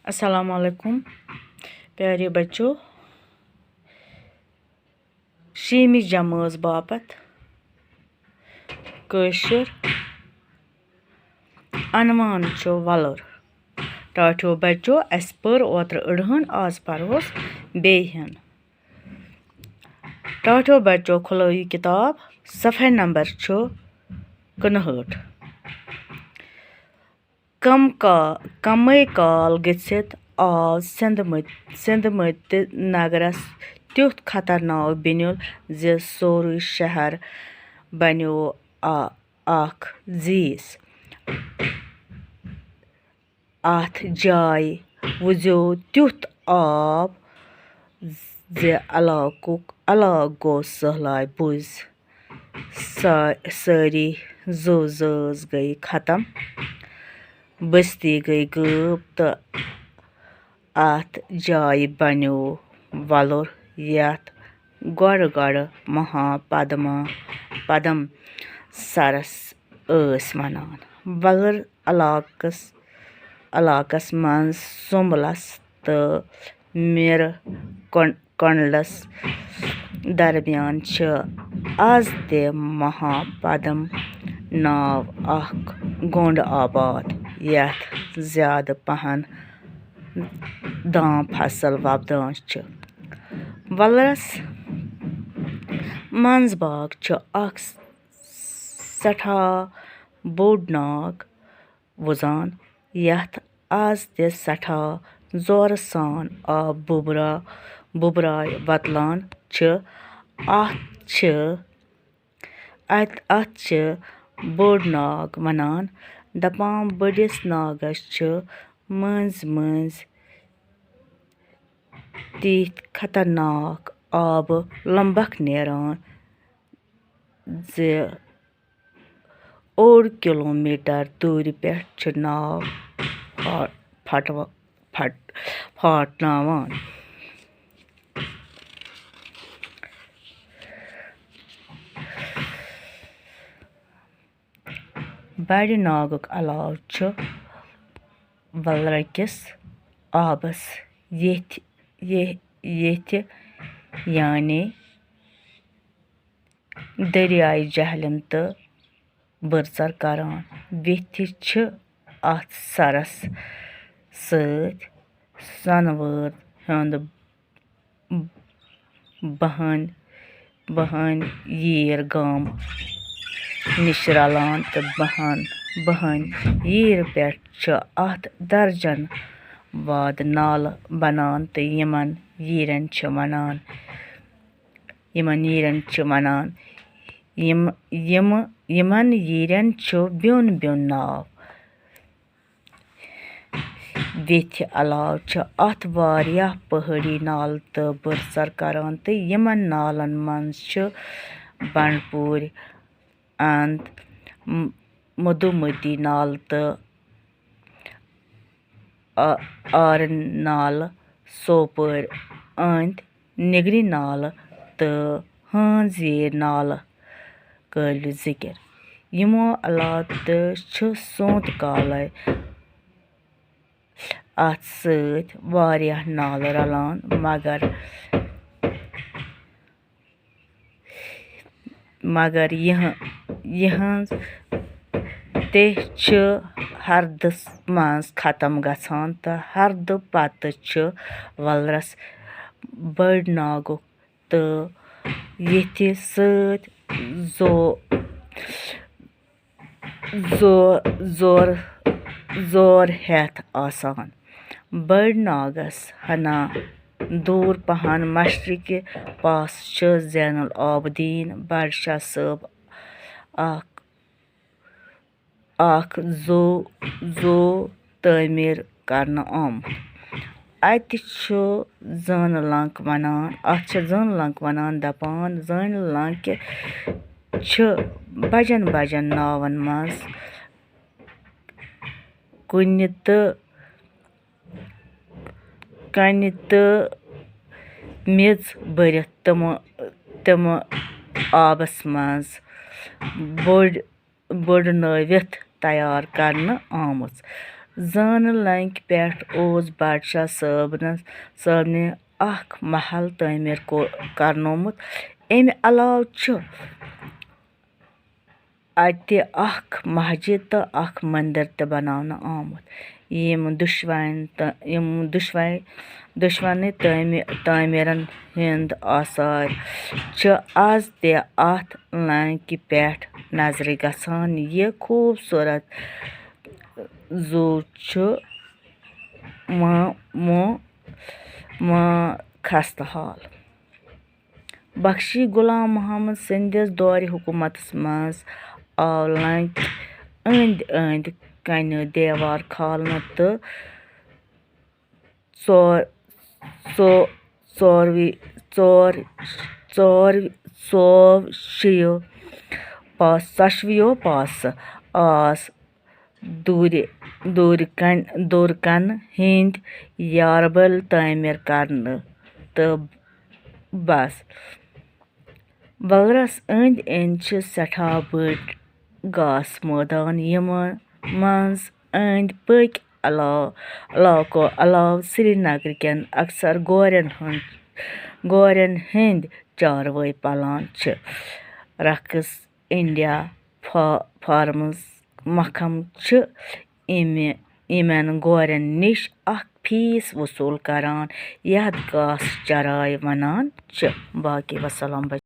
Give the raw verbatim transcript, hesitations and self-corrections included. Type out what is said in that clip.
السلام علیکم پیارے بچو، شیمہِ جمٲژ باپتھ کٲشُر عنوان چھُ وۄلُر۔ ٹاٹھیو بچو، اَسہِ پٔر اوترٕ أڑہَن، آز پَرہوس بیٚیہِ ہَن۔ ٹاٹھیو بچو، کھُلٲیِو کِتاب، صفحہ نمبر چھُ کُنہٲٹھ۔ کم کا-، کمٕے کال گٔژھِتھ آو سِنٛدمٔتۍ، سِنٛدمٔتۍ نگرس تیُتھ خطرناک بِنیُل زِ سورُے شہر بنیوو آ-، اکھ زیٖز۔ اَتھ جایہِ وُزیو تیُتھ آب زِ علاقُک، علاقہٕ گوٚو سٔہلابہِ بُزۍ۔ سا-، سٲری زُو زٲژ گٔیہِ ختم، بستی گٔیہِ غٲب تہٕ اَتھ جایہِ بنیوو وۄلُر، یَتھ گۄڈٕ گۄڈٕ مہا پدما، پدم سرس ٲسۍ وَنان۔ وۄلُر علاقس، علاقس منٛز سُمبلس تہٕ مِرٕ کۄن-، کۄنٛڈلس درمیان چھِ آز تہِ مہاپدم ناو اکھ گوٚنٛڈ آباد، یتھ زیادٕ پہن دان فصل وۄپدان چھِ۔ وۄلرس منٛز باغ چھُ اکھ سٮ۪ٹھاہ بوٚڑ ناگ وُزان، یَتھ آز تہِ سٮ۪ٹھاہ زورٕ سان آب بُبرا-، بُبراے وۄتلان چھِ۔ اَتھ چھِ، اَتہِ، اَتھ چھِ بوٚڑ ناگ وَنان۔ دَپان بٔڑِس ناگَس چھِ مٔنٛزۍ مٔنٛزۍ تِتھۍ خطرناک آبہٕ لمبکھ نیران زِ اوٚڑ کِلوٗ میٖٹر دوٗرِ پٮ۪ٹھ چھِ ناو پھا-، پھٹوا-، پھٹ-، پھاٹناوان۔ بَڑِ ناگُک علاوٕ چھُ وَلرَکِس آبَس ییٚتھۍ، یے-، ییٚتھۍ، یعنی دٔریاے جہلِم تہٕ بٕرژر کران۔ ویٚتھِ چھِ اَتھ سرس سۭتۍ سۄنہٕ وٲر ہُنٛد بہن، بہن ییٖر گام نِش رلان تہٕ بہن، بہن ییٖر پٮ۪ٹھ چھِ اَتھ درجن واد نالہٕ بنان تہٕ یِمن ییٖرٮ۪ن چھِ وَنان، یِمن ییٖرٮ۪ن چھِ وَنان، یِم، یِم، یِمن ییٖرٮ۪ن چھُ بیوٚن بیوٚن ناو۔ ویٚتھِ علاوٕ چھِ اَتھ واریاہ پہٲڑی نالہٕ تہٕ بٕرژر کران تہٕ یِمن نالن منٛز چھِ بنڈپوٗرۍ اند، م-، مدھومتی نالہٕ تہٕ آ-، آرن نالہٕ، سوپور اند، نگری نالہٕ تہٕ ہٲنز ییر نالہٕ قٲبلِ ذِکِر۔ یِمو علاوٕ تہِ چھُ سونتہٕ کالے اَتھ سۭتۍ واریاہ نالہٕ رلان، مگر، مگر یِہ-، یِہنٛز تہِ چھِ ہردس منٛز ختم گژھان تہٕ ہردٕ پتہٕ چھُ ولرس بٔڑ ناگُک تہٕ ییٚتھِ سۭتۍ زو-، زو-، زور، زور ہٮ۪تھ آسان۔ بٔڑ ناگس ہنا دوٗر پہن مشرقہِ پاس چھُ زین العابدین بڈشاہ صٲب اکھ اکھ زو، زو تعمیٖر کرنہٕ آمُت۔ اَتہِ چھُ زٲنہٕ لنٛک وَنان، اَتھ چھِ زٲنہٕ لنٛک وَنان، دَپان زٲنہٕ لنٛکہِ چھِ بَجن بَجن ناوَن منٛز کُنہِ تہٕ، کنہِ تہٕ میٚژ بٔرِتھ تِمہٕ، تِمہٕ آبَس منٛز بٔڑۍ بٔڑنٲوِتھ تیار کرنہٕ آمٕژ۔ زانہٕ لنکہِ پٮ۪ٹھ اوس بادشاہ صٲبنس، صٲبنہِ اکھ محل تعمیٖر کو-، کرنومُت۔ اَمہِ علاوٕ چھُ اَتہِ اکھ مسجد تہٕ اکھ مندر تہِ بناونہٕ آمُت۔ یِم دُشوَنہِ تہٕ، یِم دُشوَنہِ، دُشوَنہِ تعمی-، تعمیٖرن ہٕنٛدۍ آثار چھِ آز تہِ اَتھ لانکہِ پٮ۪ٹھ نظرِ گژھان۔ یہِ خوٗبصوٗرت زُو چھُ ما-، مو-، ما-، خستہٕ حال۔ بخشی غلام محمد سٕنٛدِس دورِ حکوٗمتس منٛز آو لانکہِ أنٛدۍ أنٛدۍ کنہِ دیوار کھالنہٕ تہٕ ژور، ژو-، ژوروِ-، ژور، ژور، ژو شیٚیو پاس، ژۄشوٕیو پاسہٕ آس دوٗرِ، دوٗرِ کن-، دوٗرِ کنہٕ ہٕنٛدۍ یاربل تعمیٖر کرنہٕ تہٕ بس۔ وَلرَس أنٛدۍ أنٛدۍ چھِ سٮ۪ٹھاہ بٔڑۍ گاسہٕ مٲدان، یِمَن منٛز أنٛدۍ پٔکۍ علاو-، علاقو علاوٕ سرینگرٕ کٮ۪ن اکثر گورٮ۪ن ہٕنٛد، گورٮ۪ن ہٕنٛدۍ چاروٲے پلان چھِ۔ رقص انڈیا فا-، فارمز مکھم چھِ اَمہِ، یِمَن گورٮ۪ن نِش اکھ فیس وصوٗل کران، یَتھ گاسہٕ چرٲے وَنان چھِ۔ باقی وسلام۔